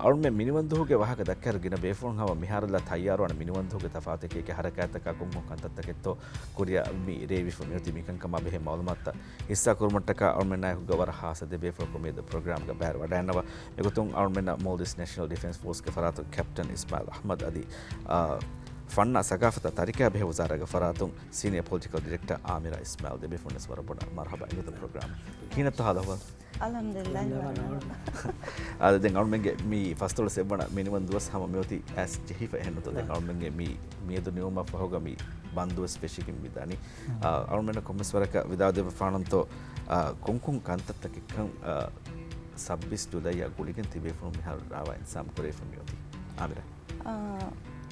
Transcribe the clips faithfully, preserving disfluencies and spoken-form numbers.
އަޅުމެން މިނިވަންދުހުގެ ވާހަކަ ދައްކާއިރު ގިނަ ބޭފުޅުން ހަމަ މިހާރުލާ ތައްޔާރުވާނެ މިނިވަންދުހުގެ ތަފާތު އެކި އެކި ހަރަކާތްތަކާ ކޮންކޮން ކަންތައްތަކެއްތޯ ކުރިއަށް މި ރޭވިފަ މިއޮތީ. މިކަންކަމާ ބެހޭ މައުލޫމާތުތައް ހިއްސާކުރުމަށްޓަކާ އަޅުމެންނާއެކުގަ ވަރަށް ހާއްސަ ދެ ބޭފުޅަކު މިއަދު ޕްރޮގްރާމްގަ ބައިވެރިވަޑައިންނަވާ. މިގޮތުން އަޅުމެންނަށް މޯލްޑިވްސް ނޭޝަނަލް ޑިފެންސް ފޯސްގެ ފަރާތުން ކެޕްޓަން އިސްމާއިލް އަޙްމަދު އަދި، އާ، ފަންނާ ސަގާފަތާ ތަރިކައާ ބެހޭ ވުޒާރާގެ ފަރާތުން ސީނިއަރ ޕޮލިޓިކަލް ޑިރެކްޓަރ އާމިރާ އިސްމާއިލް ދެ ބޭފުޅުންވެސް ވަރަށް ބޮޑަށް މަރުޙަބާ އިނގޭތޯ ޕްރޮގްރާމް. ކިހިނެއްތޯ ހާލު އަހުވާލު؟ އަލްޙަމްދުލިއްލާހި. އާ، ދެން އަޅުމެންގެ މި ފަސްދޮޅަސް އެއްވަނަ މިނިވަންދުވަސް ހަމަ މިއޮތީ އައިސް ޖެހިފަ އެހެންނުތޯ؟ ދެން އަޅުމެންގެ މި، މިއަދު ނިމުމަށް ފަހުގަ މި ބަންދުވަސް ފެށިގެން މި ދަނީ. އާ، އަޅުމެންނަށް ކޮންމެސް ވަރަކަށް ވިދާޅުދެއްވަފާނަންތޯ، އާ، ކޮންކޮން ކަންތައްތަކެއްކަން، އާ، ސައްބީސް ޖުލައިއާ ގުޅިގެން ތިބޭފުޅުން މިހާރު ރާވާ އިންތިޒާމް ކުރެވިފަ މިއޮތީ؟ އާމިރާ. އާ،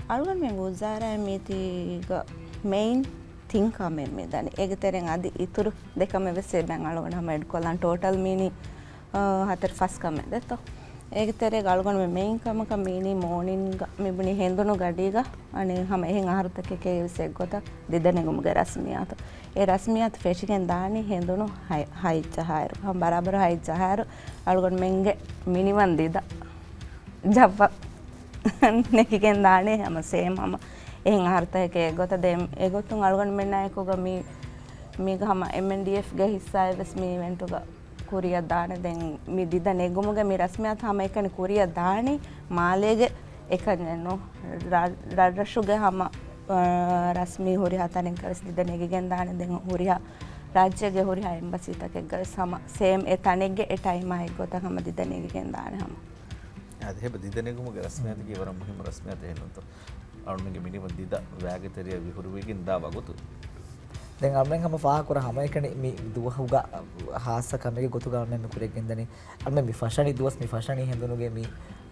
އަޅުގަނޑުމެން ވުޒާރާއިން މީތީގަ މެއިން ތިން ކަމެއް މި ދަނީ. އޭގެ ތެރެއިން އަދި އިތުރު ދެ ކަމެއް ވެސް އެބައިން އަޅުގަނޑު ހަމަ އެޑްކޮށްލަން. ޓޯޓަލް މީނީ، އާ، ހަތަރު ފަސް ކަމެއް ދެއްތޯ. އޭގެ ތެރޭގަ އަޅުގަނޑުމެން މެއިން ކަމަކަށް މީނީ މޯނިންގ މި ބުނީ ހެނދުނު ގަޑީގަ އަނެއް ހަމަ އެހެން އަހަރުތަކެކޭ ވެސް އެއްގޮތަށް ދިދަ ނެގުމުގެ ރަސްމިއްޔާތު. އެ ރަސްމިއްޔާތު ފެށިގެން ދާނީ ހެނދުނު ހަތް، ހަތް ޖަހާއިރު. ހަމަ ބަރާބަރު ހަތް ޖަހާއިރު އަޅުގަނޑުމެންގެ މިނިވަން ދިދަ ޖައްވަ ނެގިގެން ދާނެ ހަމަ ސޭމް ހަމަ އެހެން އަހަރުތަކެކޭ ގޮތަށް. ދެން އެގޮތުން އަޅުގަނޑުމެންނާއެކުގަ މި، މީގަ ހަމަ އެމްއެންޑީއެފްގެ ހިއްސާއެއް ވެސް މި އިވެންޓުގަ ކުރިއަށް ދާނެ. ދެން މި ދިދަ ނެގުމުގެ މި ރަސްމިއްޔާތު ހަމައެކަނި ކުރިއަށް ދާނީ މާލޭގެ އެކަންޏެއްނު. ރަށް، ރަށްރަށުގެ ހަމަ، އާ، ރަސްމީ ހުރިހާ ތަނެއްގަ ވެސް ދިދަ ނެގިގެން ދާނެ. ދެން ހުރިހާ ރާއްޖޭގެ ހުރިހާ އެމްބަސީތަކެއްގަ ވެސް ހަމަ ސޭމް އެ ތަނެއްގެ އެ ޓައިމާ އެއްގޮތަށް ހަމަ ދިދަ ނެގިގެން ދާނެ ހަމަ. އާދެ، އެބަ ދިދަ ނެގުމުގެ ރަސްމިއްޔާތަކީ ވަރަށް މުހިއްމު ރަސްމިއްޔާތެއް ހެންނުތޯ؟ އަޅުމެންގެ މިނިވަން ދިދަ ވައިގެ ތެރެއަށް ހުރެވިގެން ދާ ވަގުތު. ދެން އަޅުމެން ހަމަ ފާހަގަކުރާ ހަމައެކަނި މި ދުވަހުގަ ހާއްސަ ކަމެއްގެ ގޮތުގަ އަޅުމެން މި ކުރިއަށް ގެންދަނީ. އަޅުމެން މި ފަށަނި ދުވަސް، މި ފަށަނި ހެނދުނުގެ މި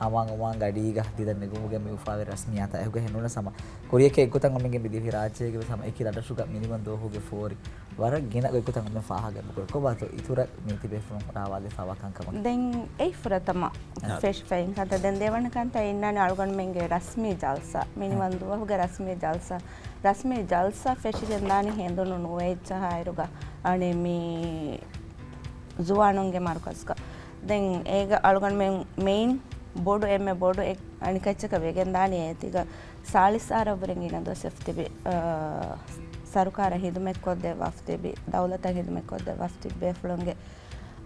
އަވާން އަވާން ގަޑީގަ ދިދަ ނެގުމުގެ މި އުފާވެރި ރަސްމިއްޔާތާ އެކުގަ ހެންނޫނަސް ހަމަ ކުރިއަކީ އެއްގޮތަށް އަޅުމެންގެ މި ދިވެހި ރާއްޖޭގެ ވެސް ހަމަ އެކި ރަށްރަށުގަ މިނިވަން ދުވަހުގެ ފޯރި ވަރަށް ގިނަ ގޮތްގޮތަށް އަޅުމެން ފާހަގަ އެބަ ކުރޭ. ކޮބާތޯ އިތުރަށް މި ތިބޭފުޅުން ރާވާލެވިފައިވާ ކަންކަމަކީ؟ ދެން އެއީ ފުރަތަމަ އާ. ފެށިފައި ކަންތައް. ދެން ދެވަނަ ކަންތައް އިންނާނެ އަޅުގަނޑުމެންގެ ރަސްމީ ޖަލްސާ. މިނިވަން ދުވަހުގެ ރަސްމީ ޖަލްސާ. ރަސްމީ ޖަލްސާ ފެށިގެން ދާނީ ހެނދުނު ނުވައެއް ޖަހާއިރުގަ އަނެއް މި ޒުވާނުންގެ މަރުކަޒުގަ. ދެން އޭގަ އަޅުގަނޑުމެން މެއިން ބޮޑު އެންމެ ބޮޑު އެއް އަނިކައްޗަކަށް ވެގެން ދާނީ އޭތިގަ ސާޅީސް އަހަރަށްވުރެ ގިނަ ދުވަސް އެފް ތިބި، އާ، ސަރުކާރަށް ހިދުމަތްކޮށްދެއްވާފަ ތިބި، ދައުލަތަށް ހިދުމަތްކޮށްދެއްވާފަ ތިބި ބޭފުޅުންގެ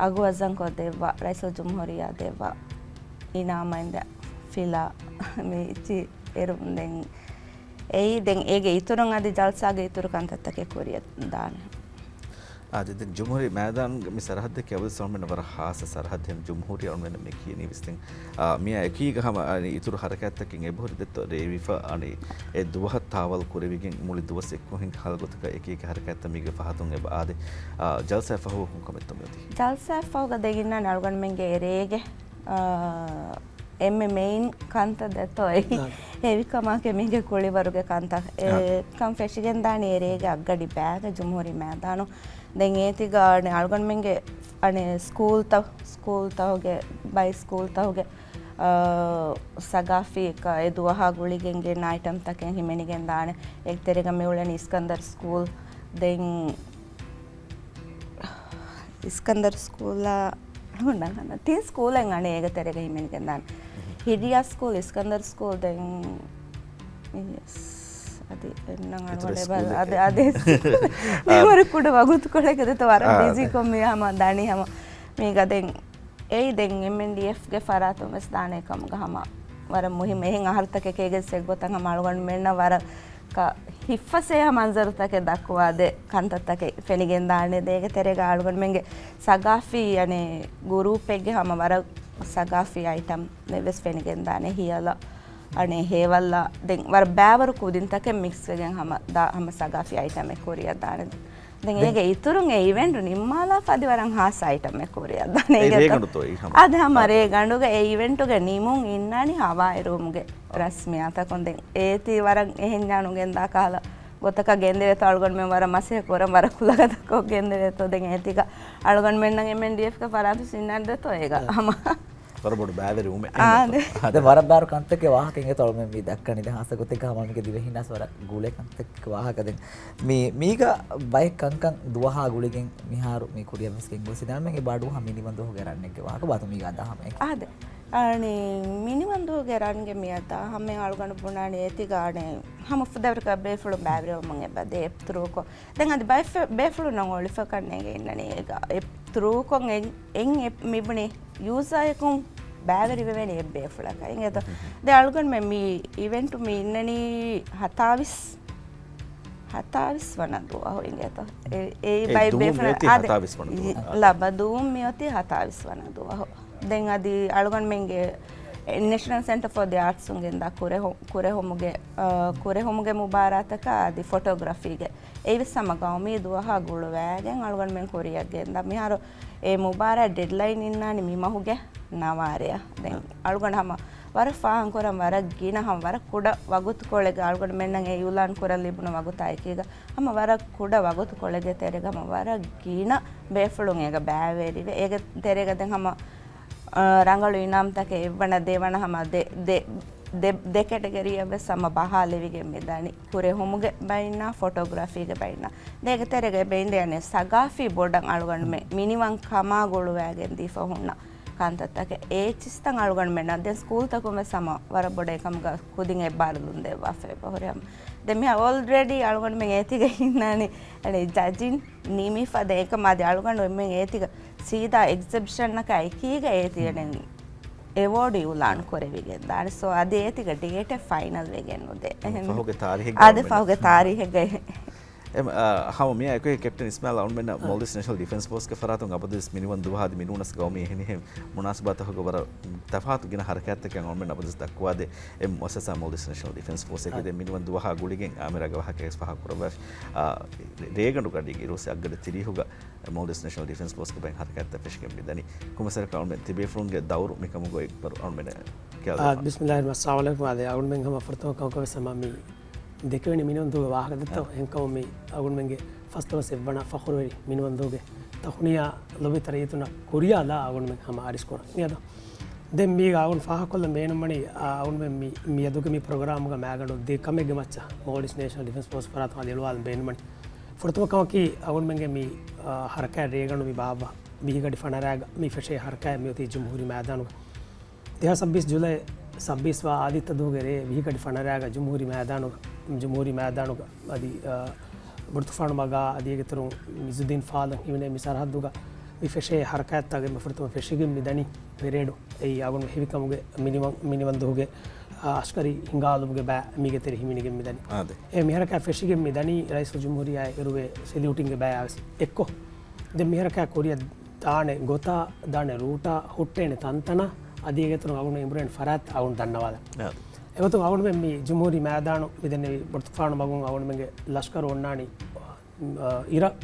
އަގު ވަޒަންކޮށްދެއްވާ، ރައީސުލްޖުމްހޫރިއްޔާ ދެއްވާ އިނާމަށް ދެ ފިލާ މި އިޗި އެރުން. ދެން އެއީ ދެން އޭގެ އިތުރުން އަދި ޖަލްސާގެ އިތުރު ކަންތައްތަކެއް ކުރިއަށް ދާނެ. އާދެ، ދެން ޖުމްހޫރީ މައިދާނުގެ މި ސަރަހައްދަކީ އަބަދު ސަމަން ވަރަށް ހާއްސަ ސަރަހައްދެއް. ޖުމްހޫރީ އަޅުމެން މި ކިޔަނީ ވެސް ދެން، އާ، މިއާ އެކީގަ ހަމަ، އަނި، އިތުރު ހަރަކާތްތަކެއް އެބަހުރި ދެއްތޯ ރޭވިފަ، އަނި، އެ ދުވަހަށް ތާވަލް ކުރެވިގެން މުޅި ދުވަސް އެއްކޮށް ހިނގި ހާލު ގޮތަކަށް އެކި އެކި ހަރަކާތްތައް މީގެ ފަހަތުން އެބަ އާދޭ. އާ، ޖަލްސާ ފަހު ކޮން ކަމެއްތޯ މިއޮތީ؟ ޖަލްސާ ފަހުގަ ދެން އިންނާނެ އަޅުގަނޑުމެންގެ އެރޭގެ، އާ، އެންމެ މެއިން ކަންތައް ދެއްތޯ އެއީ. އާ. ހެވިކަމާކެ މީގެ ކުޅިވަރުގެ ކަންތައް. އެ އާ. ކަން ފެށިގެން ދާނީ އެރޭގެ އަށްގަޑި ބައިގަ ޖުމްހޫރީ މައިދާނު. ދެން އޭތިގަ އަނެއް އަޅުގަނޑުމެންގެ އަނެއް ސްކޫލްތައް، ސްކޫލްތަހުގެ، ބައި ސްކޫލްތަހުގެ، އާ، ސަގާފީ އެކަ އެ ދުވަހާ ގުޅިގެން ގެންނަ އައިޓަމްތަކެއް ހިމެނިގެން ދާނެ. އޭގެ ތެރޭގަ މި އުޅެނީ އިސްކަންދަރު ސްކޫލް. ދެން އިސްކަންދަރު ސްކޫލާ ނަގަނަ ތިން ސްކޫލެއް އަނެއް އޭގެ ތެރޭގަ ހިމެނިގެން ދާނެ. ހިޑިޔާ ސްކޫލް، އިސްކަންދަރު ސްކޫލް، ދެން އަދި އެންނަ އަންވަނެ ސްކޫލެއް އަދި، އަދި ވަރަށް ކުޑަ ވަގުތުކޮޅެއްގަ ދެތޯ ވަރަށް ބިޒީކޮށް މި ހަމަ ދާނީ ހަމަ މީގަ ދެން އެއީ ދެން އެމްއެންޑީއެފްގެ ފަރާތުން ވެސް ދާނެ ކަމުގަ ހަމަ ވަރަށް މުހިއްމު އެހެން އަހަރުތަކެކޭގެ ސެއްގޮތަށް ހަމަ އަޅުގަނޑުމެންނަށް ވަރަށް ކަ-، ހިއްފަސޭ ހަމަ މަންޒަރުތަކެއް ދައްކުވާދޭ ކަންތައްތަކެއް ފެނިގެން ދާނެ. ދޭގެ ތެރޭގަ އަޅުގަނޑުމެންގެ ސަގާފީ އަނެއް ގުރޫޕެއްގެ ހަމަ ވަރަށް ސަގާފީ އައިޓަމް ވެސް ފެނިގެން ދާނެ. ހިޔަލަ އަނެއް ހޭވައްލަ ދެން ވަރަށް ބައިވަރު ކުދިންތަކެއް މިކްސް ވެގެން ހަމަ ދާ ހަމަ ސަގާފީ އައިޓަމެއް ކުރިއަށް ދާނެ. ދެން ދެން އޭގެ އިތުރުން އެ އިވެންޓު ނިންމާލާފަ އަދި ވަރަށް ހާއްސަ އައިޓަމެއް ކުރިއަށް ދާނެ. އެ އޭގެ ރޭގަނޑުތޯ އެއީ ހަމަ؟ އަދި ހަމަ އާ. ރޭގަނޑުގަ އެ އިވެންޓުގެ ނިމުން އިންނާނީ ހަވާއި ރޫމްގެ ރަސްމިއްޔާތަކުން. ދެން އޭތި ވަރަށް އެހެންޏާ ނުގެންދާ ކަހަލަ ގޮތަކަށް ގެންދެވޭތޯ އަޅުގަނޑުމެން ވަރަށް މަސައްކަތް ކުރަން ވަރަށް ކުލަގަދަކޮށް ގެންދެވޭތޯ. ދެން އޭތިގަ އަޅުގަނޑުމެންނަށް އެމްއެންޑީއެފްގެ ފަރާތުން ސިންނާން ދެތޯ އޭގަ އާ. ހަމަ ވަރަށް ބޮޑު ބައިވެރިވުމެއް. އާ، އެހެން ދެ. ދެ ވަރަށް ބާރު ކަންތަކެއް ވާހަކަ އިނގޭތޯ އަޅުމެން މި ދައްކަނީ. ދެ ހާއްސަ ގޮތެއްގަ ހަމަ މީގެ ދިވެހިންނަސް ވަރަށް ގުޅޭ ކަންތައް ވާހަކަ ދެން. މީ، މީގަ ބައެއް ކަންކަން ދުވަހާ ގުޅިގެން މިހާރު މި ކުރިއަށް ވެސް ގެންގޮސް ދާން މީގެ ބާޑު ހަމަ މިނިވަން ދުވަހުގެ ރަންނެއްގެ ވާހަކަ ބާތު މީގަ އަދާ ހަމަ އެކި. އާ، ދެ. އަނެއް މިނިވަންދޫގެ ރަންގެ މިއަދާ ހަމަ އަޅުގަނޑު ބުނާނެ އޭތިގަ އަނެއް ހަމަ ފުދޭވަރަކަށް ބޭފުޅުން ބައިވެރިވުމުން އެބަ ދޭ އެޕް ތުރޫކޮށް. ދެން އަދި ބައެއް ފެ-، ބޭފުޅުންނަށް އޮޅިފަކަން ނޭނގެ އިންނަނީ އޭގަ އެޕް ތުރޫކޮށް އެ-، އެއް އެޕް މިބުނި ޔޫޒާއަކުން ބައިވެރިވެވޭނެ އެއް ބޭފުޅަކަށް. އިނގޭތޯ؟ ދެން އަޅުގަނޑުމެން މި އިވެންޓު މި އިންނަނީ ހަތާވީސް، ހަތާވީސް ވަނަ ދުވަހު އިނގޭތޯ؟ އެ-، އެ އެ ބައި ދުވަހު ބޭފުޅުން މިއޮތީ އާދެ، ހަތާވީސް ވަނަ ދުވަހު. އާދެ. ލަބަދޫން މިއޮތީ ހަތާވީސް ވަނަ ދުވަހު. ދެން އަދި އަޅުގަނޑުމެންގެ ނޭޝަނަލް ސެންޓަރ ފޯ ދި އާޓްސުން ގެންދާ ކުރެހު-، ކުރެހުމުގެ، އަ، ކުރެހުމުގެ މުބާރާތަކާ އަދި ފޮޓޯގްރަފީގެ އެއީވެސް ހަމަ ގައުމީ ދުވަހާ ގުޅުވައިގެން އަޅުގަނޑުމެން ކުރިއަށް ގެންދާ. މިހާރު އެ މުބާރާތް ޑެޑްލައިން އިންނާނީ މި މަހުގެ ނަވާރަޔަށް. ދެން އަޅުގަނޑު ހަމަ ވަރަށް ފާހަގަކުރަން ވަރަށް ގިނަ ހަމަ ވަރަށް ކުޑަ ވަގުތުކޮޅެއްގަ އަޅުގަނޑުމެންނަށް އެ އިއުލާން ކުރަން ލިބުނު ވަގުތާ އެކީގަ ހަމަ ވަރަށް ކުޑަ ވަގުތުކޮޅެއްގެ ތެރޭގަ ހަމަ ވަރަށް ގިނަ ބޭފުޅުން އޭގަ ބައިވެރިވެ. އޭގެ ތެރޭގަ ދެން ހަމަ، އަ، ރަނގަޅު އިނާމްތަކެއް އެއްވަނަ ދެވަނަ ހަމަ ދެ، ދެ، ދެ، ދެ ކެޓަގަރީއަށް ވެސް ހަމަ ބަހާލެވިގެން މިދަނީ. ކުރެހުމުގެ ބައިންނާ، ފޮޓޯގްރަފީގެ ބައިންނާ. ދެ އޭގެ ތެރޭގަ އެބަ އިނދެ އަނެއް ސަގާފީ ބޮޑަށް އަޅުގަނޑުމެން މިނިވަން ކަމާ ގުޅުވައިގެން ދީފަ ހުންނަ ކަންތައްތަކެއް. އޭ އެޗް އެސް ތައް އަޅުގަނޑުމެންނަށް ދެން ސްކޫލްތަކުން ވެސް ހަމަ ވަރަށް ބޮޑަށް އެކަމުގަ ކުދިން އެއްބާރުލުން ދެއްވާފަ އެބަ ހުރި ހަމަ. ދެން މިހާ އޯލްރެޑީ އަޅުގަނޑުމެން އޭތިގަ އިންނާނީ އަނެއް ޖަޖިން ނިމިފަ. ދެން އެކަމާ އަދި އަޅުގަނޑު އެންމެން އޭތިގަ ސީދާ އެގްޒިބިޝަނަކާ އެކީގަ އޭތި އަނެއް އެވޯޑް އިއުލާން ކުރެވިގެން ދާނެ. ސޯ އަދި އޭތިގަ ޑޭޓެއް ފައިނަލް ވެގެން ނުދޭ. އެހެން ފަހުގެ ތާރީހެއްގަ އަދި އަޅުގަނޑު ފަހުގެ ތާރީހެއްގަ އެ، އަ، ހަމަ މިއާ އެކު ކެޕްޓަން އިސްމާއިލް އަޅުގަނޑުމެންނަށް އަ، މޯލްޑިވްސް ނޭޝަނަލް ޑިފެންސް ފޯސްގެ ފަރާތުން އަބަދުވެސް މިނިވަން ދުވަހާ އަދި މިނޫނަސް ގައުމީ އެހެނިހެން މުނާސަބާތަކުގަ ވަރަށް ތަފާތު ގިނަ ހަރަކާތްތަކެއް އަޅުގަނޑުމެން އަބަދުވެސް ދައްކުވާދޭ. އެ މުއައްސަސާ މޯލްޑިވްސް ނޭޝަނަލް ޑިފެންސް ފޯސް އެކީ އާ. ދެން މިނިވަން ދުވަހާ ގުޅިގެން އާމިރާގެ ވާހަކައެއް ފާހަގަކުރައްވާ، އާ، ރޭގަނޑުގަޑީގެ އިރުއޮއްސެ އަށްގަޑި ތިރީހުގަ މޯލްޑިވްސް ނޭޝަނަލް ޑިފެންސް ފޯސްގެ ބައިން ހަރަކާތްތައް ފެށިގެން މިދަނީ. ކުމެސް ކައުމެ ތިބޭފުޅުންގެ ދައުރު މިކަމުގައި އަޅުގަނޑުމެން އާ، ކިޔާލައިފަ. ބިސްމިއްލާހި ރަޙްމާނި ރަޙީމް. އައްސަލާމު ޢަލައިކުމް. އާދެ، އަޅުގަނޑުމެން ހަމަ ފުރަތަމަ ކަމަކަށް ވެސް ހަމަ މި ދެކެވެނި މިނިވަންދޫގެ ވާހަކަ ދެއްތޯ؟ އާ. އެހެންކަމުން މި އަޅުގަނޑުމެންގެ ފަސްދޮޅަސް އެއްވަނަ ފަޚުރުވެރި މިނިވަންދޫގެ ތަހުނިޔާ ލޮބުވެތި ރައްޔިތުންނަށް ކުރިއަށް ލާ އަޅުގަނޑުމެން ހަމަ އަރިސްކުރަން. މިއަދު ދެން މީގަ އަޅުގަނޑު ފާހަގަކޮށްލަން ބޭނުންވަނީ، އާ، އަޅުގަނޑުމެން މި، މިއަދުގެ މި ޕްރޮގްރާމްގަ މައިގަނޑު ދެ ކަމެއްގެ މައްޗަށް މޯލްޑިވްސް ނޭޝަނަލް ޑިފެންސް ފޯސް ފަރާތުން އަދި އެޅުވާލަން ބޭނުންވަނީ. ފުރަތަމަ ކަމަކީ އަޅުގަނޑުމެންގެ މި، އާ، ހަރަކާތް ރޭގަނޑު މި ބާއްވާ ވިހިގަޑި ފަނަރައިގަ މި ފެށޭ ހަރަކާތް މިއޮތީ ޖުމްހޫރީ މައިދާނުގަ. ދެހާސް ސައްބީސް ޖުލައި ސައްބީސް ވާ އާދިއްތަ ދުވަހުގެ ރޭ ވިހިގަޑި ފަނަރައިގަ ޖުމްހޫރީ މައިދާނުގަ، ޖުމްހޫރީ މައިދާނުގަ އަދި، އާ، ބޮޑުތުފާނު މަގާ އަދި އޭގެ އިތުރުން އިއްޒުއްދީން ފާލަން ހިމެނޭ މި ސަރަހައްދުގަ މި ފެށޭ ހަރަކާތްތަކުގެ މި ފުރަތަމަ ފެށިގެން މި ދަނީ ޕެރޭޑު. އެއީ އަޅުގަނޑު ހެވިކަމުގެ މިނިވަން، މިނިވަން ދުވަހުގެ، އާ، އަސްކަރީ ހިނގާލުމުގެ ބައި މީގެ ތެރެ ހިމެނިގެން މި ދަނީ. އާދެ. އެ މި ހަރަކާތް ފެށިގެން މި ދަނީ ރައީސުލްޖުމްހޫރިއްޔާ އިރުވެ ސެލިއުޓިންގެ ބައި އަވެސް އެއްކޮށް. ދެން މި ހަރަކާތް ކުރިއަށް ދާނެ ގޮތާ، ދާނެ ރޫޓާ، ހުއްޓޭނެ ތަންތަނާ، އަދި އޭގެ އިތުރުން އަޅުގަނޑު އެނބުރޭން ފަރާތް އަޅުގަނޑު ދަންނަވާލަން. އާ. އެގޮތުން އަޅުގަނޑުމެން މި ޖުމްހޫރީ މައިދާނު މި ދެންނެވި ބޮޑުތުފާނު މަގުން އަޅުގަނޑުމެންގެ ލަޝްކަރު އޮންނާނީ، އާ، އިރަށް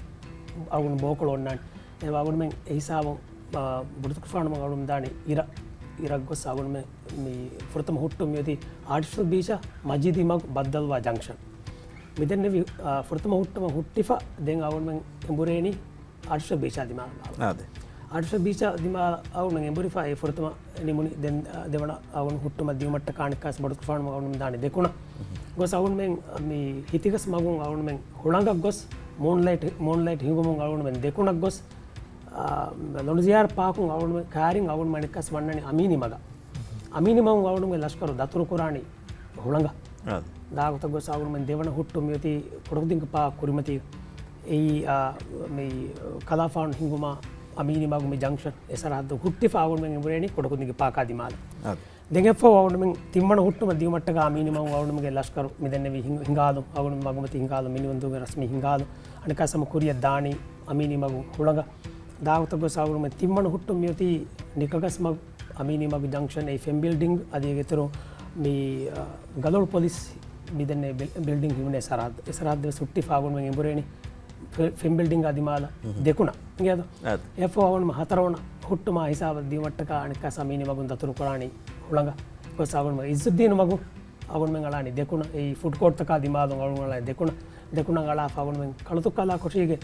އަޅުގަނޑު ބޯކޮޅު އޮންނާނީ. އެ އަޅުގަނޑުމެން އެ ހިސާބުން، އާ، ބޮޑުތުފާނު މަގުން އަޅުގަނޑު ދާނީ އިރަށް، އިރަށް ގޮސް އަޅުގަނޑުމެން މި ފުރަތަމަ ހުއްޓުން މިއޮތީ އާޓިފިޝަލް ބީޗަށް މަޖީދީ މަގު ބައްދަލުވާ ޖަންކްޝަން. މި ދެންނެވި، އާ، ފުރަތަމަ ހުއްޓުމަށް ހުއްޓިފަ ދެން އަޅުގަނޑުމެން އެނބުރޭނީ އާޓިފިޝަލް ބީޗާ ދިމާލަށް. އާދެ. އާޓިފިޝަލް ބީޗާ ދިމާލަށް އަޅުގަނޑު އެނބުރިފަ އެ ފުރަތަމަ ނިމުނީ. ދެން، އާ، ދެވަނަ އަޅުގަނޑު ހުއްޓުމަށް ދިޔުމަށްޓަކާ އަނެއްކާސް ބޮޑުތުފާނު އަޅުގަނޑު ދާނީ ދެކުނަށް. ގޮސް އަޅުގަނޑުމެން މި ހިތިގަސް މަގުން އަޅުގަނޑުމެން ހުޅަނގަށް ގޮސް މޫންލައިޓް، މޫންލައިޓް ހިނގުމުން އަޅުގަނޑުމެން ދެކުނަށް ގޮސް، އާ، ލޮނޑުޒިޔާރަ ޕާކުން އަޅުގަނޑުމެން ކާރިން އަޅުގަނޑުމެން އަނެއްކާސް ވަންނަނީ އަމީނީ މަގަށް. އަމީނީ މަގުން އަޅުގަނޑުމެން ލަޝްކަރު ދަތުރު ކުރާނީ ހުޅަނގަށް. އާ. ދާގޮތަށް ގޮސް އަޅުގަނޑުމެން ދެވަނަ ހުއްޓު މިއޮތީ ކޮޑަކުދިންގެ ޕާކް ކުރިމަތީގަ. އެއީ، އާ، މި ކަލާފާނު ހިނގުމާ އަމީނީ މަގު މި ޖަންކްޝަން އެ ސަރަހައްދު ހުއްޓިފަ އަޅުގަނޑުމެން އެނބުރޭނީ ކޮޑަކުދިންގެ ޕާކާ ދިމާލަށް. އާ. ދެން އެއަށްފަހު އަޅުގަނޑުމެން ތިންވަނަ ހުއްޓުމަށް ދިޔުމަށްޓަކާ އަމީނީ މަގުން އަޅުގަނޑުމެންގެ ލަޝްކަރު މި ދެންނެވި ހިނގ-، ހިނގާލުން، އަޅުގަނޑުމެން މަގުމަތީ ހިނގާލުން، އަނެއްކާސް ހަމަ ކުރިއަށް ދާނީ އަމީނީ މަގުން ހުޅަނގަށް. ދާގޮތަށް ގޮސް އަޅުގަނޑުމެން ތިންވަނަ ހުއްޓު މިއޮތީ ނިކަގަސް މަގު، އަމީނީ މަގު ޖަންކްޝަން އެ ފެން ބިލްޑިންގ އަދި އޭގެ އިތުރު މި، އަ، ގަލޮޅު ޕޮލިސް މި ދެންނެވި ބިލް-، ބިލްޑިންގ ހިމެނޭ ސަރަހައްދު. އެ ސަރަހައްދު ވެސް ހުއްޓިފަ އަޅުގަނޑުމެން އެނބުރޭނީ ފެ-، ފެން ބިލްޑިންގ ދިމާލަށް ދެކުނަށް. އިނގޭތޯ؟ އާދެ. އެއަށްފަހު އަޅުގަނޑު ހަތަރުވަނަ ހުއްޓުމާ ހިސާބަށް ދިޔުމަށްޓަކާ އަނެއްކާސް އަމީނީ މަގުން ދަތުރު ކުރާނީ ހުޅަނގަށް. ގޮސް އަޅުގަނޑު އިއްޒުއްދީނު މަގު އަޅުގަނޑުމެން އަޅާނީ ދެކުނަށް. އެއީ ފުޑް ކޯޓްތަކާ ދިމާލުން އަޅުގަނޑު އަޅާނީ ދެކުނަށް. ދެކުނަށް އަޅާފަ އަޅުގަނޑުމެން ކަޅުތުއްކާލާ ކޮށީގެ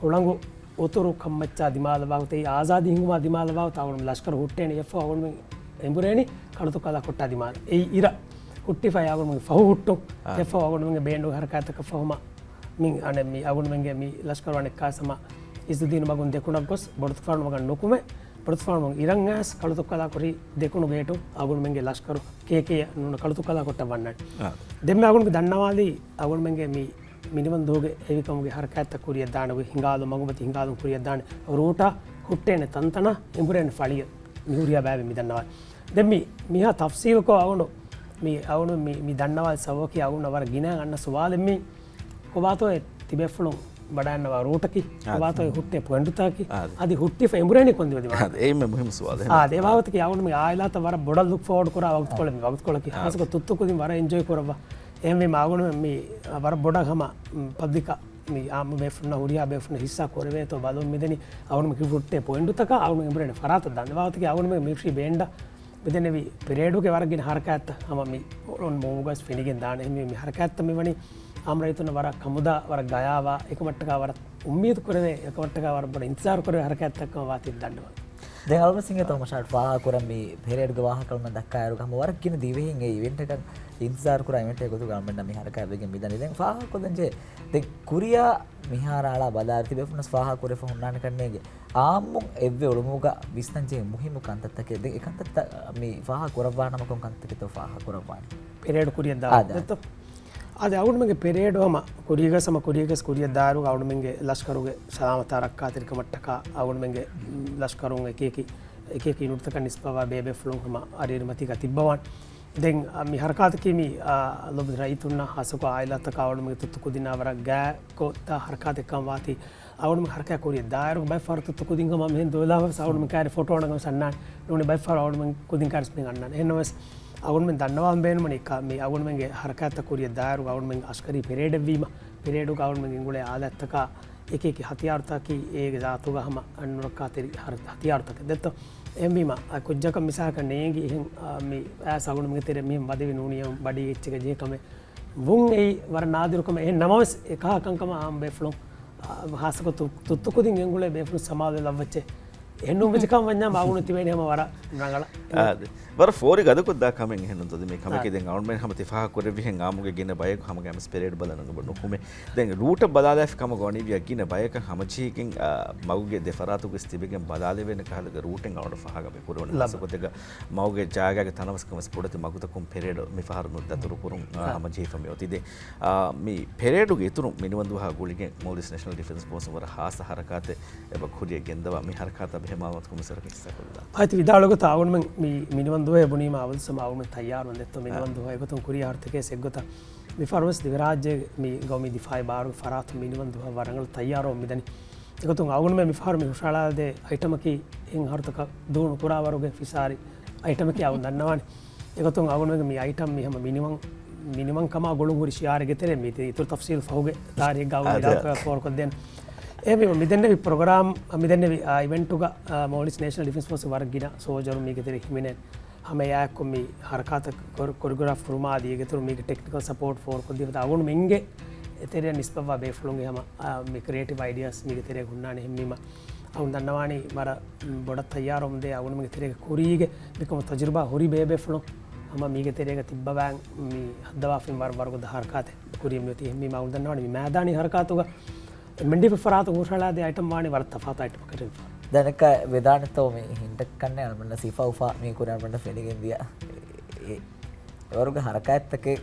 ހުޅަނގު އުތުރު ކަންމައްޗާ ދިމާލަށް ވާގޮތަށް، އެއީ އާޒާދީ ހިނގުމާ ދިމާލަށް ވާގޮތަށް އަޅުގަނޑު ލަޝްކަރު ހުއްޓޭނީ. އެއަށްފަހު އަޅުގަނޑުމެން އެނބުރޭނީ ކަޅުތުއްކާލާ ކޮށްޓާ ދިމާލަށް. އެއީ އިރަށް ހުއްޓިފައި އަޅުގަނޑުމެން ފަހު ހުއްޓުން. އާ. އެއަށްފަހު އަޅުގަނޑުމެންގެ ބޭންޑުގެ ހަރަކާތްތަކަށް ފަހުމަ މި އަނެއް މި އަޅުގަނޑުމެންގެ މި ލަޝްކަރު އަނެއްކާސް ހަމަ އިއްޒުއްދީނު މަގުން ދެކުނަށް ގޮސް ބޮޑުތުފާނު މަގަށް ނުކުމެ، ބޮޑުތުފާނު އިރަށް އައިސް ކަޅުތުއްކަލާ ކުރި ދެކުނު ގޭޓު އަގުނުމެންގެ ލަޝްކަރު ކޭކޭ ނޫން ކަޅުތުއްކަލާ ކޮށްޓަށް ވަންނާނެ. ދެންމެ އަގުނު މި ދަންނަވާލީ އަގުނުމެންގެ މި މިނިވަން ދުވަހުގެ ހެވިކަމުގެ ހަރަކާތްތައް ކުރިއަށްދާނެ ގޮތް، ހިނގާލު މަގުމަތި ހިނގާލުން ކުރިއަށްދާނެ ރޫޓާ ހުއްޓޭނެ ތަންތަނާ އެނބުރޭނެ ފަޅިއަށް މި ހުރިހާ ބައެއް މި ދަންނަވާ. ދެން މި މިހާ ތަފްސީލުކޮށް އަގުނު މި އަގުނު މި، މި ދަންނަވާ ސަބަބަކީ އަގުނަށް ވަރަށް ގިނަ އަންނަ ސުވާލެއް މި ކޮބާތޯ އެ ތިބޭފުޅުން ވަޑައިންނަވާ ރޫޓަކީ، އާ، ކޮބާތޯ އެ ހުއްޓޭ ޕޮއިންޓުތަކަކީ، އާ، އަދި ހުއްޓިފަ އެނބުރޭނީ ކޮންދިމަދިމާ؟ އާ، އެއީމެ މުހިއްމު ސުވާލެއް. އާ، އެ ބާވަތަކީ އަގުނު މި އާއިލާތައް ވަރަށް ބޮޑަށް ލުކް ފޯވަޑް ކުރާ ވަގުތުކޮޅެއް މި ވަގުތުކޮޅަކީ. އާ. ހާއްސަކޮށް ތުއްތު ކުދިން ވަރަށް އެންޖޮއި ކުރައްވާ. އެހެންވީމަ އަގުނު މި ވަރަށް ބޮޑަށް ހަމަ، މް، ޕަބްލިކަށް މި އާއްމު ބޭފުޅުންނަށް ހުރިހާ ބޭފުޅުންނަށް ހިއްސާ ކުރެވޭތޯ ބަލަމުން މިދެނީ އަގުނު މި ހުއްޓޭ ޕޮއިންޓުތަކަށް އަގުނު އެނބުރޭނެ ފަރާތަށް ދާން. އެ ބާވަތަކީ އަގުނު މި މި ފްރީ ބޭންޑަށް މިދެންނެވި ޕެރޭޑުގެ ވަރަށް ގިނަ ހަރަކާތްތައް ހަމަ މި އޮން މޫގަސް ފެނިގެން ދާނެ. އެހެންވީ މި ހަރަކާތްތައް މިވަނީ އާއްމު ރައްޔިތުންނަށް ވަރަށް ކަމުދާ، ވަރަށް ގަޔާވާ، އެކަމަށްޓަކާ ވަރަށް އުއްމީދު ކުރެވޭ، އެކަމަށްޓަކާ ވަރަށް ބޮޑަށް އިންތިޒާރު ކުރެވޭ ހަރަކާތްތައް ކަމަށް ވާތީ ދަންނަވަން. ދެން އަޅުގަނޑު ސިނގޭތޯ މަށާޓް ފާހަގަ ކުރަން މި ޕެރޭޑުގެ ވާހަކަ އަޅުގަނޑު ދައްކާއިރު ހަމަ ވަރަށް ގިނަ ދިވެހިން އެ އިވެންޓަކަށް އިންތިޒާރު ކުރާ އިވެންޓެއް ގޮތުގަ އަޅުގަނޑަށް މި ހަރަކާތް ވެގެން މިދަނީ. ދެން ފާހަގަކޮށްލަންޖެހޭ ދެން ކުރިއަށް މިހާރު އަޅާ ބަލާއިރު ތިބޭފުޅުންނަސް ފާހަގަ ކުރެފަ ހުންނާނެ ކަންނޭނގެ އާއްމު އެއްވެ އުޅުމުގަ ވިސްނަންޖެހޭ މުހިއްމު ކަންތައްތަކެއް. ދެން އެ ކަންތައްތައް މި ފާހަގަ ކުރައްވާނަމަ ކޮން ކަންތަކެއްތޯ ފާހަގަ ކުރައްވާނީ؟ ޕެރޭޑު ކުރިއަށް ދާ. އާ، ދާ. ދެއްތޯ؟ އާދެ، އަޅުގަނޑުމެންގެ ޕެރޭޑު ހަމަ ކުރީގަސް ހަމަ ކުރީގަސް ކުރިއަށް ދާއިރު އަޅުގަނޑުމެންގެ ލަޝްކަރުގެ ސަލާމަތާ ރައްކާތެރިކަމަށްޓަކާ އަޅުގަނޑުމެންގެ ލަޝްކަރުން އެކި އެކި، އެކި އެކި ޔުނިޓްތަކަށް ނިސްބަތްވާ ބޭބޭފުޅުން ހަމަ އަރިއަރިމަތީގަ ތިއްބަވާން. ދެން، އަ، މި ހަރަކާތަކީ މި، އަ، ލޮބު ރައްޔިތުންނަށް ހާއްސަކޮށް އާއިލާތަކާ އަޅުގަނޑުމެންގެ ތުއްތު ކުދިންނާ ވަރަށް ގާތްކޮށް ދާ ހަރަކާތެއްކަން ވާތީ. އަޅުގަނޑުމެން ހަރަކާތް ކުރިއަށް ދާއިރު ބައެއް ފަހަރު ތުއްތު ކުދިން ހަމަ މިހެން ދުވެލާފަސް އަޅުގަނޑުމެން ކައިރި ފޮޓޯ ނަގަމަސް އަންނާނެ. ނޫނީ ބައެއް ފަހަރު އަޅުގަނޑުމެން ކުދިން ކައިރިސް މިހެން އަންނާނެ. އެހެންނަމަވެސް އަޅުގަނޑުމެން ދަންނަވާން ބޭނުމަނީ ކާ، މި އަޅުގަނޑުމެންގެ ހަރަކާތްތައް ކުރިއަށް ދާއިރު އަޅުގަނޑުމެން އަސްކަރީ ޕެރޭޑެއްވީމަ، ޕެރޭޑުގަ އަޅުގަނޑުމެން ގެންގުޅޭ އާލާތްތަކާ އެކި އެކި ހަތިޔާރުތަކަކީ އޭގެ ޒާތުގަ ހަމަ އަންނަ ރައްކާތެރި ހަރަ-، ހަތިޔާރުތަކެއް ދެއްތޯ. އެހެންވީމަ، އަ، ކުއްޖަކަށް މިސާލަކަށް ނޭނގި އެހެން، އަ، މި އައިސް އަޅުގަނޑުމެންގެ ތެރެ މިހެން ވަދެވި ނޫނީ އެ ބަޑީ އެއްޗެއްގަ ޖެހޭ ކަމެއް ވުން އެއީ ވަރަށް ނާދިރު ކަމެއް. އެހެން ނަމަވެސް އެކަހަލަ ކަންކަމަށް އާއްމު ބޭފުޅުން، އަ، ހާއްސަކޮށް ތު-، ތުއްތު ކުދިން ގެންގުޅޭ ބޭފުޅުން ސަމާލުވެ ލައްވައްޗޭ. އެހެންނޫން ވެއްޖެ ކަމަށް ވަންޏާ އަޅުގަނޑު ތިބޭނީ ހަމަ ވަރަށް ރަނގަޅަށް. އާ، ދެ. ވަރަށް ފޯރި ގަދަކޮށްދާ ކަމެއް އެހެންނުންތޯ. ދެ މި ކަމަކީ ދެން އަޅުގަނޑުމެން ހަމަ ތި ފާހަގަ ކުރެއްވިހެން އާއްމުގެ ގިނަ ބަޔަކު ހަމަގައިމުވެސް ޕެރޭޑް ބަލަން އެބަ ނުކުމެ. ދެން ރޫޓަށް ބަލާލާފި ކަމަށް ގޮވަނީވިޔާ ގިނަ ބަޔަކަށް ހަމަޖެހިގެން، އާ، މަގުގެ ދެ ފަރާތުގައި ތިބެގެން ބަލާލެވޭނެ ކަހަލަގެ ރޫޓެއް އަޅުގަނޑު ފާހަގަވެ ކުރެވުނު. ލަބަ. ހާއްސަކޮށް ދެގަ މަގުގެ ޖާގާގެ ތަނަވަސްކަން ވެސް ބޮޑެތި މަގުތަކުން ޕެރޭޑު މި ފަހަރު ދަތުރު ކުރުން، އާ، އާ. ހަމަޖެހިފަ މި އޮތީ. ދެ، އާ، މި ޕެރޭޑުގެ އިތުރުން މިނިވަންދުވަހާ ގުޅިގެން މޯލްޑިވްސް ނޭޝަނަލް ޑިފެންސް ފޯސުން ވަރަށް ހާއްސަ ހަރަކާތެއް އެބަ ކުރިއަށް ގެންދަވާ. މި ހަރަކާތާ ބެހޭ މައުލޫމާތު ކޮންމެސް ވަރަކަށް ހިއްސާކޮށްލާ. އަދި ވިދާޅުވި ގޮތަށް އަޅުގަނޑުމެން މި މިނިވަންދުވަހު ބުނީމަ އަވަލުސަމަ އަޅުގަނޑުމެން ތައްޔާރުވަން ދެއްތޯ މިނިވަންދުވަހު އެގޮތުން ކުރިއަށް އަހަރުތަކެއް އެއްގޮތަށް. މިފަހަރު ވެސް ދިވެހިރާއްޖޭގެ މި ގައުމީ ދިފާއީ ބާރުގެ ފަރާތުން މިނިވަންދުވަހަށް ވަރަށް ރަނގަޅު ތައްޔާރުވަމުން މިދަނީ. އެގޮތުން އަޅުގަނޑުމެން މިފަހަރު މި ހުށަހަޅާދޭ އައިޓަމަކީ އެހެން އަހަރުތަކަށް ދޫ ނުކުރާވަރުގެ ފިސާރި އައިޓަމަކީ އަޅުގަނޑު ދަންނަވާނެ. އެގޮތުން އަޅުގަނޑުމެންގެ މި އައިޓަމް މި ހަމަ މިނިވަން، މިނިވަން ކަމާ ގުޅުން ހުރި ޝިއާރެއްގެ ތެރޭ މި އިތުރު ތަފްސީލު ފަހުގެ ތާރީހެއްގަ އަޅުގަނޑު އާދެ، ވިދާޅު އާދެ. ފޯރުކޮށްދޭނެ. އެހެންވީމަ މިދެންނެވި ޕްރޮގްރާމް، މިދެންނެވި، އާ، އިވެންޓުގަ، އާ، މޯލްޑިވްސް ނޭޝަނަލް ޑިފެންސް ފޯސް ވަރަށް ގިނަ ސޯލްޖަރުން މީގެ ތެރޭ ހިމެނޭ. ހަމަ އެއާއެކު މި ހަރަކާތަށް ކޮރ-، ކޮރިއޮގްރާފް ކުރުމާ އަދި އޭގެ އިތުރު މީގެ ޓެކްނިކަލް ސަޕޯޓް ފޯރުކޮށްދީފަ އަޅުގަނޑުމެންގެ ތެރެއަށް ނިސްބަތްވާ ބޭފުޅުންގެ ހަމަ، އާ، މި ކްރިއޭޓިވް އައިޑިއާސް މީގެ ތެރޭގަ ހުންނާނެ. އެހެންވީމަ އަޅުގަނޑު ދަންނަވާނީ ވަރަށް ބޮޑަށް ތައްޔާރުވަމުންދޭ އަޅުގަނޑުމެންގެ ތެރޭގަ ކުރީގެ މިކަމު ތަޖުރިބާ ހުރި ބޭބޭފުޅުން ހަމަ މީގެ ތެރޭގަ ތިއްބަވާން މި ހައްދަވާފައި ވަރަށް ވަރުގަދަ ހަރަކާތެއް ކުރިއަށް މިއޮތީ. އެހެންވީމަ އަޅުގަނޑު ދަންނަވާނީ މި މައިދާނީ ހަރަކާތުގަ މެންޑިފް ފަރާތު ހުށަހަޅާދޭ އައިޓަމް ވާނީ ވަރަށް ތަފާތު އައިޓަމަކަށް ވެފަ. ދެން އެކަ ވެދާނެތޯ މި ހިންޓަކަށް ކަންނޭ އަޅުގަނޑަށް ސިފަ އުފާ މީ ކުރި އަޅުގަނޑަށް ފެނިގެން ދިޔަ. އެ، އެ، އެވަރުގެ ހަރަކާތްތަކެއް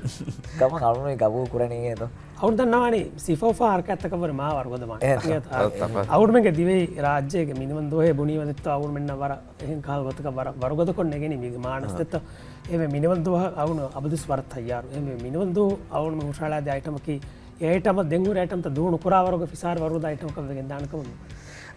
ކަމަށް އަޅުގަނޑު ގަބޫލު ކުރަނީ އޭތޯ؟ އަޅުގަނޑު ދަންނަވާނީ ސިފަ އުފާ ހަރަކާތްތަކަށް ވުރެ މާ ވަރުގަދަ ވާނެ. އެ، އެ، އެ، އެ، އަޅުގަނޑުމެންގެ ދިވެހި ރާއްޖޭގެ މިނިވަން ދުވަހޭ ބުނީމަ ދެއްތޯ އަޅުގަނޑުމެންނަށް ވަރަށް އެހެން ކަހަލަ ގޮތަކަށް ވަރަށް ވަރުގަދަކޮށް ނެގެނީ މީގެ މާނަސް އަ. ދެއްތޯ. އެހެންވެ މިނިވަން ދުވަހަށް އަޅުގަނޑު އަބަދުވެސް ވަރަށް ތައްޔާރު. އެހެންވެ މިނިވަން ދުވަހު އަޅުގަނޑު ހުށަހަޅާދޭ އައިޓަމަކީ އެ އައިޓަމަށް ދެން ހުރި އައިޓަމްތައް ދޫ ނުކުރާވަރުގެ ފިސާރި ވަރުގަދަ އައިޓަމަކަށް ވެގެން ދާނެ ކަމަށް.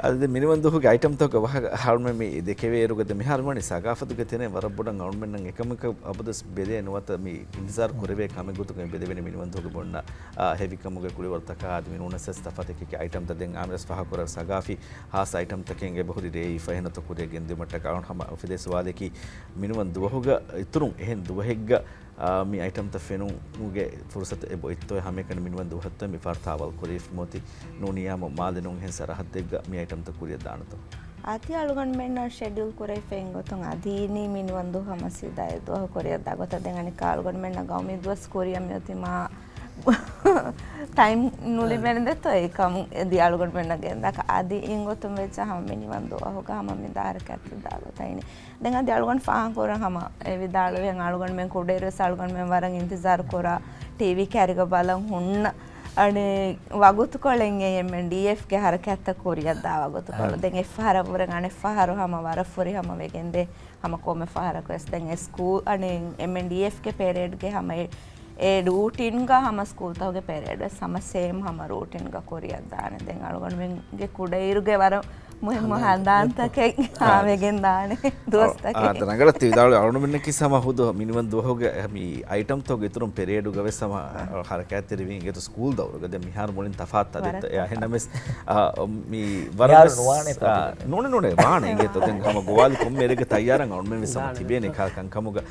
އަދި މިނިވަން ދުވަހުގެ އައިޓަމްތަކުގެ ވާހަކަ އަޅުގަނޑުމެން މި ދެކެވޭއިރުގަ ދެ މިހާރު ވަނީ ސަގާފަތުގެ ތެރެއިން ވަރަށް ބޮޑަށް އަޅުގަނޑުމެންނަށް އެކަމަކަށް އަބަދުވެސް ބެލޭ ނުވަތަ މި އިންތިޒާރު ކުރެވޭ ކަމެއް ގޮތުގައި ބެލެވެނީ މިނިވަން ދުވަހުގެ ބޮޑުންނަށް، އާ، ހެވިކަމުގެ ކުޅިވަރުތަކާ އަދި މި ނޫނަސް ވެސް ތަފާތު އެކި އެކި އައިޓަމްތައް ދެން އާމިރަސް ފާހަގަކުރާ ސަގާފީ ހާއްސަ އައިޓަމްތަކެއް އެބަހުރި ރޭ ފަހެނަތޮ ކުރިއަށް ގެންދިއުމަށްޓަކާ އަޅުގަނޑު ހަމަ އުފެދޭ ސުވާލަކީ މިނިވަން ދުވަހުގަ އިތުރުން އެހެން ދުވަހެއްގަ އާ، މި އައިޓަމްތައް ފެނުމުގެ ފުރުސަތު އެބައޮތްތޯ؟ ހަމައެކަނި މިނިވަން ދުވަހަށްތޯ މިފަހަރު ތާވަލް ކުރީ މިއޮތީ ނޫނީ އާއްމު މާލެ ނޫން އެހެން ސަރަހައްދެއްގަ މި އައިޓަމްތައް ކުރިއަށް ދާނެތޯ؟ އަދި އަޅުގަނޑުމެންނަށް ޝެޑިއުލް ކުރެވިފައި އިން ގޮތުން އަދި މި މިނިވަން ދުވަހު ހަމަ ސީދާ އެއް ދުވަހު ކުރިއަށް ދާ ގޮތަށް ދެން އަނެއްކާ އަޅުގަނޑުމެންނަށް ގައުމީ ދުވަސް ކުރިއަށް މިއޮތީ މާ ޓައިމް ނުލިބޭނެ ދެއްތޯ އެކަމު އެދި އަޅުގަނޑުމެންނަށް ގެންދާކަށް އަދި އިންގޮތުން ވެއްޖެ ހަމަ މިނިވަން ދުވަހުގަ ހަމަ މި ދާރަކައްތަ ދާލޯ ތައިނެ. ދެން އަދި އަޅުގަނޑު ފާހަގަކުރަން ހަމަ އެ ވިދާޅުވިހެން އަޅުގަނޑުމެން ކުޑައިރުވެސް އަޅުގަނޑުމެން ވަރަށް އިންތިޒާރު ކުރާ ޓީވީ ކައިރިގަ ބަލަން ހުންނަ އަނެއް ވަގުތުކޮޅެއް އެމްއެންޑީއެފްގެ ހަރަކާތްތައް ކުރިއަށްދާ ވަގުތުކޮޅު. ދެން އެއްފަހަރަށްވުރެ އަނެއްފަހަރު ހަމަ ވަރަށް ފުރިހަމަ ވެގެންދޭ ހަމަ ކޮންމެ ފަހަރަކުވެސް ދެން އެ ސްކޫލް އަނެއް އެމްއެންޑީއެފްގެ ޕެރޭޑްގެ ހަމަ އެ އެ ރޫޓިންގަ ހަމަ ސްކޫލްތަކުގެ ޕެރޭޑްވެސް ހަމަ ސޭމް ހަމަ ރޫޓިންގަ ކުރިއަށްދާނެ. ދެން އަޅުގަނޑުމެންގެ ކުޑައިރުގެ ވަރަށް މުހިއްމު ހަނދާންތަކެއް ހަނދާންތަކެއް ވެގެންދާނެ ދުވަސްތަކެއް. ރަނގަޅަށް ތި ވިދާޅުވި އަޅުގަނޑުމެންނަކީ ހަމަ ހުދު މިނިވަން ދުވަހުގެ މި އައިޓަމްތަކުގެ އިތުރުން ޕެރޭޑުގަވެސް ހަމަ ހަރަކާތްތެރިވީ އިނގޭތޯ ސްކޫލް ދައުރުގަ. ދެން މިހާރު މުޅިން ތަފާތު އަދި އެހެންނަމަވެސް މި ވަރަށް ނޫނެ ނޫނެ ވާނެ އިނގޭތޯ ދެން ހަމަ ގޮވާލި ކޮންމެ އެރެގެ ތައްޔާރަށް އަޅުގަނޑުމެން ވެސް ހަމަ ތިބޭނެ ކަންކަމުގަ.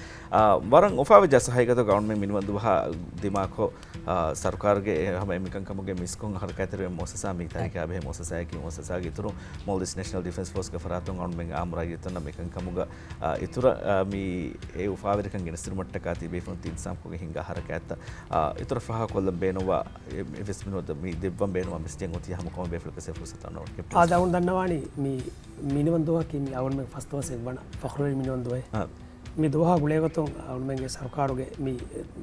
ވަރަށް އުފާވެއްޖެ ހަގީގަތުގަ އަޅުގަނޑުމެން މިނިވަން ދުވަހާ ދިމާކޮށް، ސަރުކާރުގެ ހަމަ މިކަންކަމުގެ މިސްކޮށް ހަރަކާތްތެރިވެ މުއައްސަސާ މި ތަރިކަ ބެހޭ މުއައްސަސާއަކީ މުއައްސަސާގެ އިތުރު މޯލްޑިވްސް ނޭޝަނަލް ޑިފެންސް ފޯސްގެ ފަރާތުން އަޅުގަނޑުމެން އާއްމު ރައްޔިތުންނަށް މިކަންކަމުގަ އިތުރަށް މި އެ އުފާވެރިކަން ގެނެސްދިނުމަށްޓަކާ ތިބޭފުޅުން ތި އިންތިޒާމްކޮށްގެން ހިންގާ ހަރަކާތްތައް އިތުރަށް ފާހަގަކޮށްލަން ބޭނުންވާ އެ ވެސް މިނުވަތަ މި ދެއްވަން ބޭނުންވާ މެސެޖެއް އޮތީ ހަމަ ކޮންމެ ބޭފުޅަކަށް ފުރުސަތު އަންނަވަން. އާދެ، އަޅުގަނޑު ދަންނަވާނީ މި މިނިވަން ދުވަހަކީ މި އަޅުގަނޑުމެން ފަސްދޮވަސް އެއްވަނަ ފަޚުރުވެރި މިނިވަން ދުވަހެއް. މި ދުވަހާ ގުޅޭގޮތުން އަޅުގަނޑުމެންގެ ސަރުކާރުގެ މި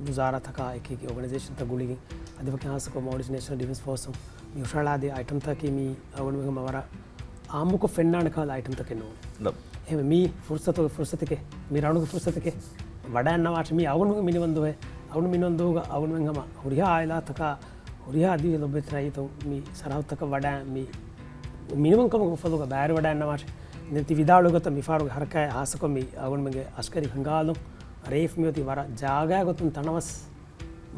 ވުޒާރާތަކާ އެކި އެކި އޯގަނައިޒޭޝަންތައް ގުޅިގެން އަދި ވަކި ހާއްސަކޮށް މޯލްޑިވްސް ނޭޝަނަލް ޑިފެންސް ފޯސުން މި ހުށަހަޅާދިޔަ އައިޓަމްތަކީ މި އަޅުގަނޑުމެން ހަމަ ވަރަށް އާއްމުކޮށް ފެންނާނެ ކަހަލަ އައިޓަމްތަކެއް ނޫން. އެހެންވެ މީ ފުރުސަތުގެ ފުރުސަތެކޭ. މީ ރަނުގެ ފުރުސަތެކޭ. ވަޑައިގަންނަވާށި މީ އަޅުގަނޑުމެން މިނިވަން ދުވަހެއް. އަޅުގަނޑު މިނިވަން ދުވަހުގަ އަޅުގަނޑުމެން ހަމަ ހުރިހާ އާއިލާތަކާ ހުރިހާ ދިވެހި ލޮބުވެތި ރައްޔިތުން މި ސަރަހައްދުތަކަށް ވަޑައި މި މިނިވަންކަމުގެ އުފަލުގަ ބައިވެރިވަޑައިގަންނަވާށި. ދެން ތި ވިދާޅުވި ގޮތަށް މިފަހަރުގެ ހަރަކާތް ހާއްސަކޮށް މި އަޅުގަނޑުމެންގެ އަސްކަރީ ހިނގާލުން ރޭފް މިއޮތީ ވަރަށް ޖާގައިގެ ގޮތުން ތަނަވަސް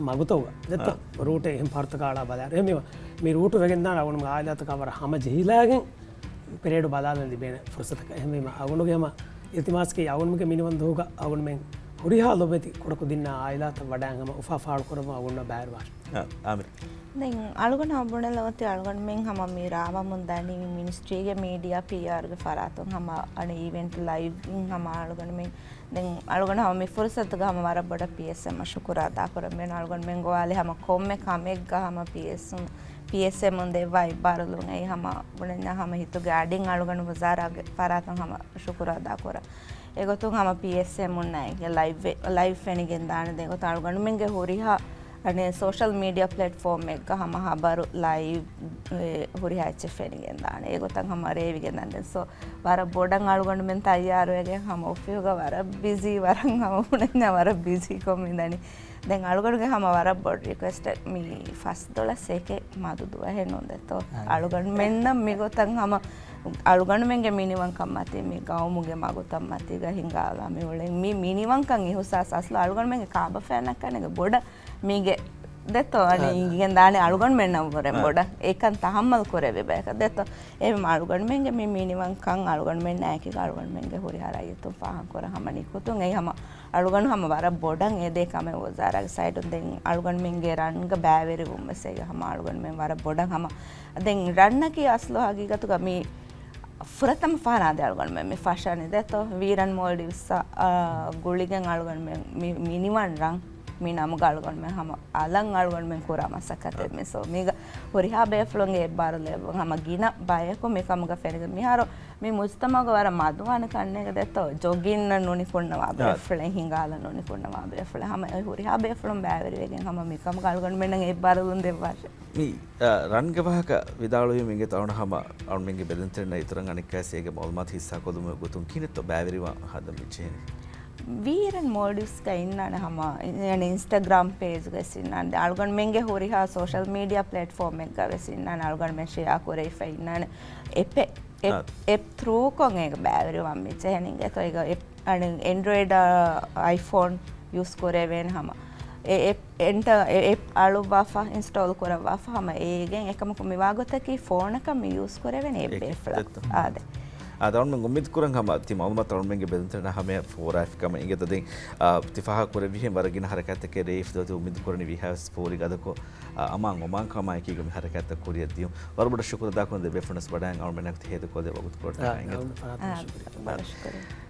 މަގުތަކުގަ ދެއްތޯ؟ ރޫޓެއް އެހެން ފަހަރުތަކާ އަޅާ ބަލާއިރު. އެހެންވީމަ މި ރޫޓު ވެގެންދާނެ އަޅުގަނޑުމެން އާއިލާތަކާ ވަރަށް ހަމަޖެހިލާގެން ޕެރޭޑު ބަލާލަން ލިބޭނެ ފުރުސަތަކަށް. އެހެންވީމަ އަޅުގަނޑުގެ ހަމަ އިލްތިމާސަކީ އަޅުގަނޑުމެންގެ މިނިވަން ދުވަހުގަ އަޅުގަނޑުމެން ހުރިހާ ލޮބުވެތި ކުޑަކުދިންނާ އާއިލާތައް ވަޑައިގެން ހަމަ އުފާ ފާޅުކުރަމުން އަޅުގަނޑު ބައިވެރިވާށި. އާ، އާމިރު. ދެން އަޅުގަނޑު ހަމަ ބުނެލަ އޮތީ އަޅުގަނޑުމެން ހަމަ މި ރާވަމުން ދަނީ މި މިނިސްޓްރީގެ މީޑިއާ ޕީއާރުގެ ފަރާތުން ހަމަ އަނެއް އީވެންޓް ލައިވް ހަމަ އަޅުގަނޑުމެން ދެން އަޅުގަނޑު ހަމަ މި ފުރުސަތުގަ ހަމަ ވަރަށް ބޮޑަށް ޕީއެސްއެމް އަށް ޝުކުރު އަދާކުރަން ބޭނުން. އަޅުގަނޑުމެން ގޮވާލި ހަމަ ކޮންމެ ކަމެއްގަ ހަމަ ޕީއެސްއެމް، ޕީއެސްއެމުން ދެއްވާ އެއްބާރުލުން އެއީ ހަމަ ބުނަންޏާ ހަމަ ހިތުގެ އަޑިން އަޅުގަނޑު ވުޒާރާގެ ފަރާތުން ހަމަ ޝުކުރު އަދާކުރަން. އެގޮތުން ހަމަ ޕީއެސްއެމުންނާ އެނގޭ ލައިވް، ލައިވް ފެނިގެންދާނެ. ދެން އެގޮތަށް އަޅުގަނޑުމެންގެ ހުރިހާ އަނެއް ސޯޝަލް މީޑިއާ ޕްލެޓްފޯމެއްގަ ހަމަ ހަބަރު ލައިވް، އެ، ހުރިހާ އެއްޗެއް ފެނިގެންދާނެ. އެގޮތަށް ހަމަ ރޭވިގެންދާނެ. ދެން ސޯ ވަރަށް ބޮޑަށް އަޅުގަނޑުމެން ތައްޔާރުވެގެން ހަމަ އޮފީހުގަ ވަރަށް ބިޒީ، ވަރަށް ހަމަ ބުނަންޏާ ވަރަށް ބިޒީކޮށް މިދަނީ. ދެން އަޅުގަނޑުގެ ހަމަ ވަރަށް ބޮޑު ރިކުއެސްޓެއް މި ފަސްދޮޅަސް އެކެއް މަދު ދުވަހެއް ނޫން ދެއްތޯ؟ އަޅުގަނޑުމެންނަށް މިގޮތަށް ހަމަ އަޅުގަނޑުމެންގެ މިނިވަންކަން މަތީ މި ގައުމުގެ މަގުތައް މަތީގަ ހިނގާލާ މި އުޅެން މި މިނިވަންކަން އިހުސާސް އަސްލު އަޅުގަނޑުމެންގެ ކާބަފައިންނަށް ކަންނޭނގެ ބޮޑަށް މީގެ ދެއްތޯ އަނެއް އިނގިގެން ދާނެ އަޅުގަނޑުމެންނަށްވުރެ ބޮޑަށް އެކަން ތަހައްމަލް ކުރެވި ބަޔަކަށް ދެއްތޯ. އެހެން އަޅުގަނޑުމެންގެ މި މިނިވަންކަން އަޅުގަނޑުމެންނާއެކީގަ އަޅުގަނޑުމެންގެ ހުރިހާ ރައްޔިތުން ފާހަގަކުރަން ހަމަ ނިކުތުން އެއީ ހަމަ އަޅުގަނޑު ހަމަ ވަރަށް ބޮޑަށް އެދޭ ކަމެއް ވުޒާރާގެ ސައިޑުން. ދެން އަޅުގަނޑުމެންގެ ރަންގަ ބައިވެރިވުން ވެސް އެއީ ހަމަ އަޅުގަނޑުމެން ވަރަށް ބޮޑަށް ހަމަ. ދެން ރަންނަކީ އަސްލު ހަގީގަތުގަ މި ފުރަތަމަ ފަހަރާ ދެ އަޅުގަނޑުމެން މި ފަށަނީ ދެއްތޯ ވީރަން މޯލްޑިވްސް ގުޅިގެން އަޅުގަނޑުމެން މި މިނިވަން ރަން މި ނަމުގަ އަޅުގަނޑުމެން ހަމަ އަލަށް އަޅުގަނޑުމެން ކުރާ މަސައްކަތެއް މި. ސޯ މީގަ ހުރިހާ ބޭފުޅުންގެ އެއްބާރުލު އެއްވަން ހަމަ ގިނަ ބަޔަކު މިކަމުގަ ފެނިގެން މިހާރު މި މުޖްތަމައުގަ ވަރަށް މަދުވާނެ ކަންނޭނގެ ދެއްތޯ ޖޮގިންއަށް ނުނިކުންނަވާ ބޭފުޅެއް ހިނގާލަ ނުނިކުންނަވާ ބޭފުޅެއް ހަމަ އެ ހުރިހާ ބޭފުޅުން ބައިވެރިވެގެން ހަމަ މިކަމުގަ އަޅުގަނޑުމެންނަށް އެއްބާރުލުން ދެއްވާށެ. މި ރަންގެ ވާހަކަ ވިދާޅުވީމެ އިނގޭތޯ އަޅުގަނޑު ހަމަ އަޅުގަނޑުމެންގެ ބެލެނިތެރިންނަށް އިތުރަށް އަނެއްކާވެސް އޭގެ މައުލޫމާތު ހިއްސާކޮށްލުމުގެ ގޮތުން ކިހިނެއްތޯ ބައިވެރިވާން ހަދަން މި ޖެހެނީ؟ ވީރަން މޯލްޑިވްސްގަ އިންނާނެ ހަމަ އިންސްޓަގްރާމް ޕޭޖުގަ ވެސް އިންނާނެ. އަޅުގަނޑުމެންގެ ހުރިހާ ސޯޝަލް މީޑިއާ ޕްލެޓްފޯމެއްގަ ވެސް އިންނާނެ. އަޅުގަނޑުމެން ޝެއާ ކުރެވިފަ އިންނާނެ. އެޕެއް އެޕް، އެޕް ތްރޫކޮށް އޭގަ ބައިވެރިވާން މި ޖެހެނީ އިނގޭތޯ އޭގަ އެޕް އަނެއް އެންޑްރޮއިޑް އައިފޯން ޔޫސް ކުރެވޭނެ ހަމަ އެ އެޕް އެންޓަ އެ އެޕް އަޅުއްވާފަ އިންސްޓޯލް ކުރައްވާފަ ހަމަ އޭގެން އެކަމަކު މިވާގޮތަކީ ފޯނަކަށް މި ޔޫސް ކުރެވޭނެ އެއް ބޭފުޅަށް. އާދެ. އާދެ އަޅުމެން އުއްމީދު ކުރަން ހަމަ ތި މައުލޫމާތު އަޅުމެންގެ ބެލެނިތެރިންނަށް ހަމަޔަށް ފޯރާފި ކަމަށް އިނގޭތޯ ދެން ތި ފާހަގަ ކުރެއްވިހެން ވަރަށް ގިނަ ހަރަކާތްތަކެއް ރޭވިފަ ދޯތި އުއްމީދު ކުރަނީ ވީހާވެސް ފޯރި ގަދަކޮށް އަމާން އޮމާން ކަމާއެކީގަ މި ހަރަކާތްތައް ކުރިއަށް ދިޔުން. ވަރަށް ބޮޑަށް ޝުކުރު އަދާކުރަން ދެ ބޭފުޅުންނަސް ވަޑައިގެން އަޅުމެންނަށް ހޭދަކޮށްދޭ ވަގުތުކޮޅަށްޓަކާ އިނގޭތޯ. އާ، ބޮޑަށް ޝުކުރިއްޔާ.